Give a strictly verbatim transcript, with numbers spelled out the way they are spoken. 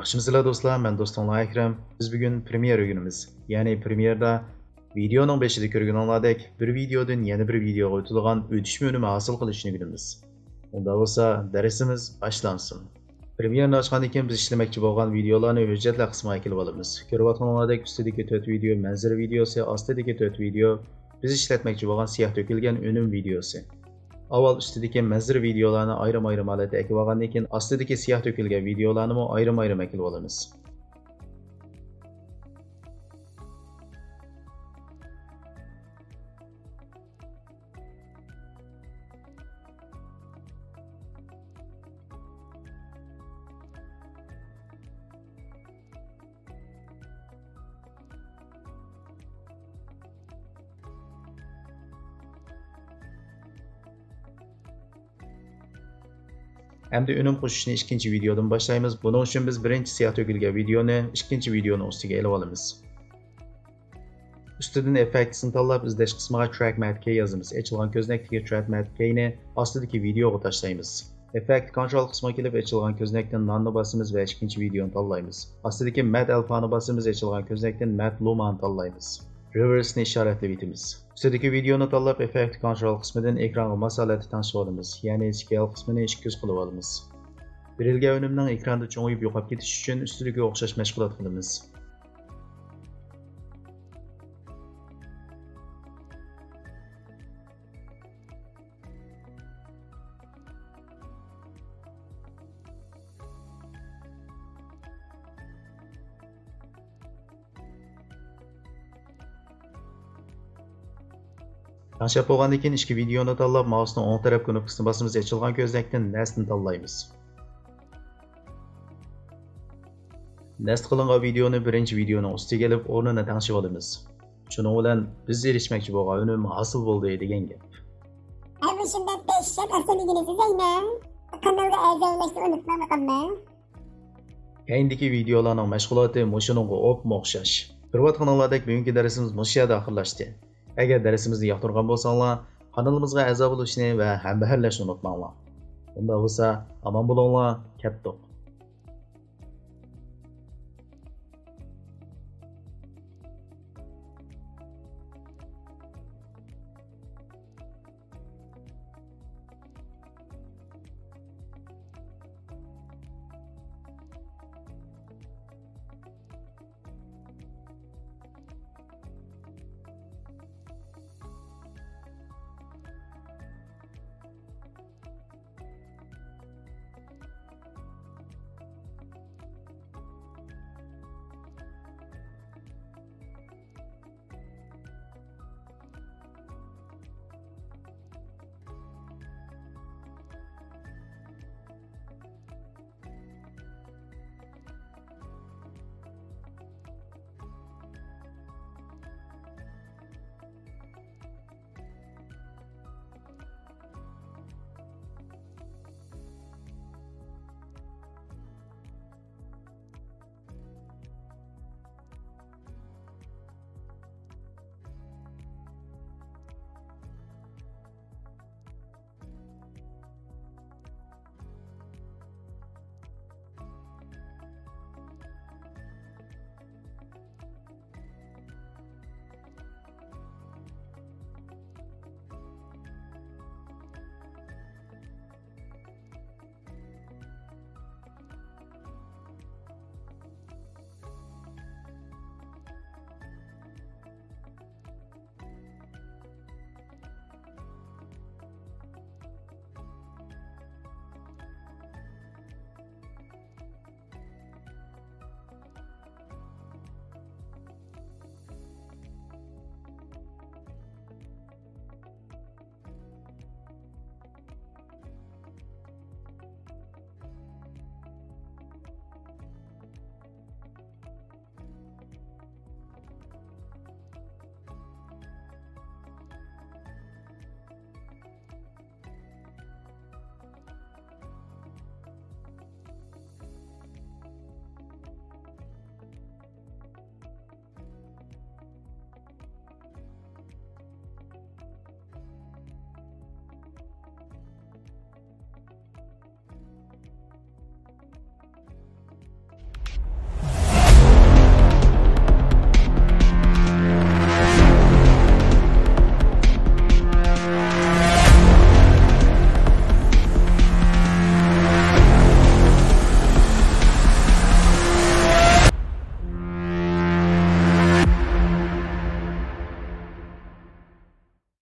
ياخشىمۇسىلەر دوستلار، مەن دوستۇڭلار ئەكرەم. بىز بۈگۈن پرېميېر ئۆگىنىمىز. يەنى پرېميېردا ۋىدېئونىڭ بېشىدا كۆرگىنىڭلاردەك بىر ۋىدېئودىن يەنە بىر ۋىدېئوغا ئۆتىدىغان ئۆتۈشمە ئۈنۈمى ھاسىل قىلىشنى ئۆگىنىمىز. ئۇنداق بولسا دەرسىمىز باشلانسۇن. پرېميېرنى ئاچقاندىن كېيىن بىز ئىشلىمەكچى بولغان ۋىدېئولارنى ھۆججەتلەر قىسمىغا ئېكىلىۋالىمىز. كۆرۈۋاتقىنىڭلاردەك ئۈستىدىكى تۆت ۋىدېئو مەنزىرە ۋىدېئوسى، ئاستىدىكى تۆت ۋىدېئو بىز ئىشلەتمەكچى بولغان سىياھ تۆكۈلگەن ئۈنۈم ۋىدېئوسى. ئاۋۋال ئۈستىدىكى مەنزىرە ۋىدېئولارنى ئايرىم-ئايرىم ھالەتتە ئەكىۋالغاندىن كېيىن، ئاستىدىكى سىياھ تۆكۈلگەن ۋىدېئولارنىمۇ ئايرىم-ئايرىم ئەكىلىۋالىمىز. ئەمدى ئۈنۈم قوشۇشنى ئىككىنچى ۋىدېئودىن باشلايمىز. بۇنىڭ ئۈچۈن بىز بىرىنچى سىياھ تۆكۈلگەن ۋىدېئونى ئىككىنچى ۋىدېئونىڭ ئۈستىگە ئېلىۋالىمىز. ئۈستىدىن ئېففېكتىسنى تاللاپ، ئىزدەش قىسمىغا تراك مات كەي يازىمىز. ئېچىلغان كۆزنەكتىكى تراك مات كەينى ئاستىدىكى ۋىدېئوغا تاشلايمىز. ئېففېكت كونترول قىسمىغا كېلىپ، ئېچىلغان كۆزنەكتىن ناننى باسىمىز ۋە ئىككىنچى ۋىدېئونى تاللايمىز. ئاستىدىكى مات ئەلفانى باسىمىز، ئېچىلغان كۆزنەكتىن مات لۇمانى تاللايمىز. رېۋېرسنى ئىشارەتلەپ ئۆتىمىز. ئۈستىدىكى ۋىدېئونى تاللاپ، ئېففېكت كونترول قىسمىدىن ئېكرانغا ماس ھالەتتە تەڭشىۋالىمىز، يەنى سكېيل قىسمىنى ئىككى يۈز قىلىۋالىمىز. بېرىلگەن ئۈنۈمنىڭ ئېكراندا چوڭىيىپ يوقاپ كېتىشى ئۈچۈن ئۈستىدىكىگە ئوخشاش مەشغۇلات قىلىمىز. تەڭشەپ بولغاندىن كېيىن ئىككى ۋىدېئونى تاللاپ، مائۇسنىڭ ئوڭ تەرەپ كۇنۇپكىسىنى باسىمىز، ئېچىلغان كۆزنەكتىن نەستنى تاللايمىز. نەست قىلىنغان ۋىدېئونى بىرىنچى ۋىدېئونىڭ ئۈستىگە ئېلىپ، ئورنىنى تەڭشىۋالىمىز. شۇنىڭ بىلەن بىز ئېرىشمەكچى بولغان ئۈنۈم ھاسىل بولدى دېگەن گەپ. ئەمما شۇنداق دەھشەت ئاسان ئۆگىنىسىز ئەينەن. قانالغا ئەزالىشنى ئۇنتۇماڭلار. كەينىدىكى ۋىدېئولارنىڭ مەشغۇلاتى مۇشۇنىڭغا ئوپمۇ ئوخشاش. كۆرۈۋاتقىنىڭلاردەك بۈگۈنكى دەرسىمىز مۇشۇ يەردە ئاخىرلاشتى. ئەگەر دەرسىمىزنى ياقتۇرغان بولساڭلار، قانىلىمىزغا ئەزا بولۇشنى ۋە ھەمبەھىرلەشنى ئۇنتۇماڭلار. ئۇنداق بولسا، ئامان بولۇڭلار، كەتتۇق.